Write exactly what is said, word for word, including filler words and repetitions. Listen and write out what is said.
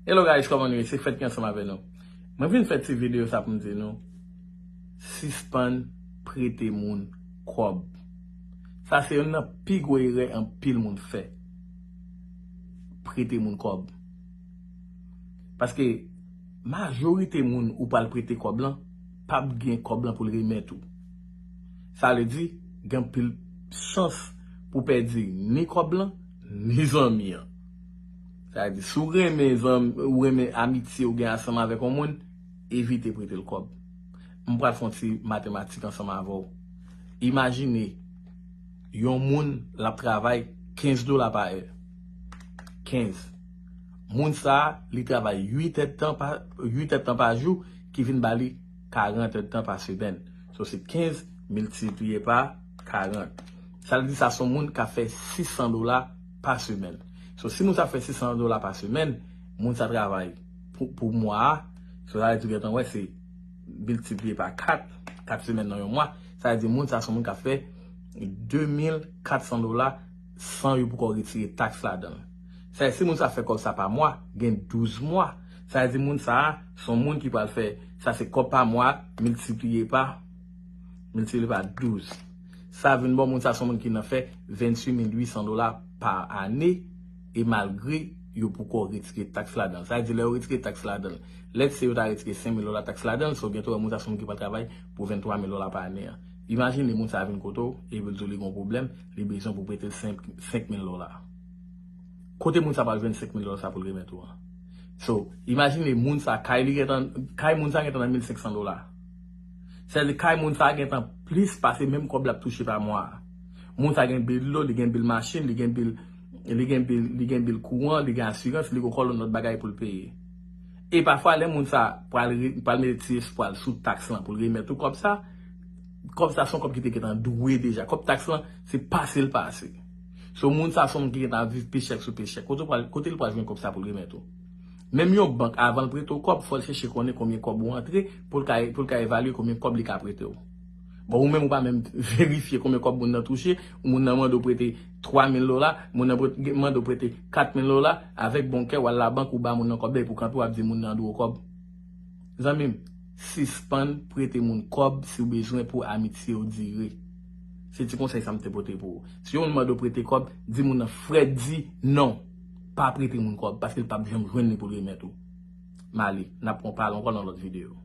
Hello guys, kòman nou ye? Se Fèt ki ansanm avè nou. Mwen vin fè ti videyo sa pou m di nou, sispann prete moun kòb. Sa se youn nan pi gwo erè anpil moun fè. Prete moun kòb. Paske majorite moun ou pral prete kòb lan, p ap gen kòb lan pou l remèt ou. Sa vle di, gen anpil chans pou pèdi ni kòb lan, ni zanmi an. Sa vle di, si w renmen zanmi, ou renmen amitye ou gen ansanm avèk yon moun, evite prete l kòb. M pral fè yon ti matematik ansanm avè w. Imajine, yon moun l ap travay kenz dola pa è. Kenz. Moun sa a, li travay uit èdtan pa, uit èdtan pa jou, ki vin ba li karant èdtan pa semèn. So, se kenz miltipliye pa karant. Sa vle di sa se yon moun k ap fè sis san dola pa semèn. So, si moun sa fè sis san dola pa semèn, moun sa travay pou, pou mwa a, so, sa vle di ou gentan wè se miltipliye pa kat, kat semèn nan yon mwa, sa vle di moun sa se yon moun k ap fè de mil kat san dola san yo poko retire taks ladan l. Sa vle di si moun sa fè kòb sa pa mwa, gen douz mwa. Sa vle di moun sa a se yon moun ki pral fè, sa se kòb pa mwa, miltipliye pa, miltipliye pa douz. Sa vin bon, moun sa se yon moun ki nan fè venntuit mil uit san dola pa ane, e malgre yo poko retire taks ladan l. Sa vle di lè yo retire taks ladan l, let's say yo ta retire senk mil dola taks ladan l, so gen twa moun sa se yon moun ki pral travay pou venntwa mil dola pa ane an. Imajine moun sa vin kote w, epi l di w li gen yon pwoblèm, li bezwen pou prete l senk, senk mil dola. Kote moun sa pral jwenn senk mil dola sa pou l remèt ou an? So, imajine moun sa, kay li gentan, kay moun sa gentan nan mil senk san dola. Sètadi kay moun sa gentan plis pase menm kòb l ap touche pa mwa a. Moun sa gen bil dlo, li gen bil machin, li gen bil, li gen bil, li gen bil kouran, li gen asirans, li gen yon lòt bagay pou l peye. E pafwa, lè moun sa pral re-, pral mete ti espwa l sou taks lan pou l remèt ou kòb sa, kòb sa se yon kòb ki te gentan dwe deja. Kòb taks lan, se pase l pase. So, moun sa se yon moun ki gentan ap viv pechèk sou pechèk. Kote w pral, kote l pral jwenn kòb sa pou l remèt ou? Menm yon bank, avan l prete w kòb, fò l chèche konnen konbyen kòb ou antre pou l ka, pou l ka evalye konbyen kòb li ka prete w. Bon, ou menm ou pa menm verifye konbyen kòb moun nan touche, moun nan mande w prete twa mil dola, moun nan pre-, mande w prete kat mil dola, avèk bon kè, w al labank, ou ba moun nan kòb la, epi w kanpe, w ap di moun nan dwe w kòb. Zanmi m, sispann prete moun kòb si w bezwen pou amitye w dire. Se ti konsèy sa m te pote pou ou. Si yon moun mande w prete kòb, di moun nan frè di non. Pa prete moun kòb, paske l p ap janm jwenn li pou l remèt ou. M ale, n ap pran pale ankò nan lòt videyo.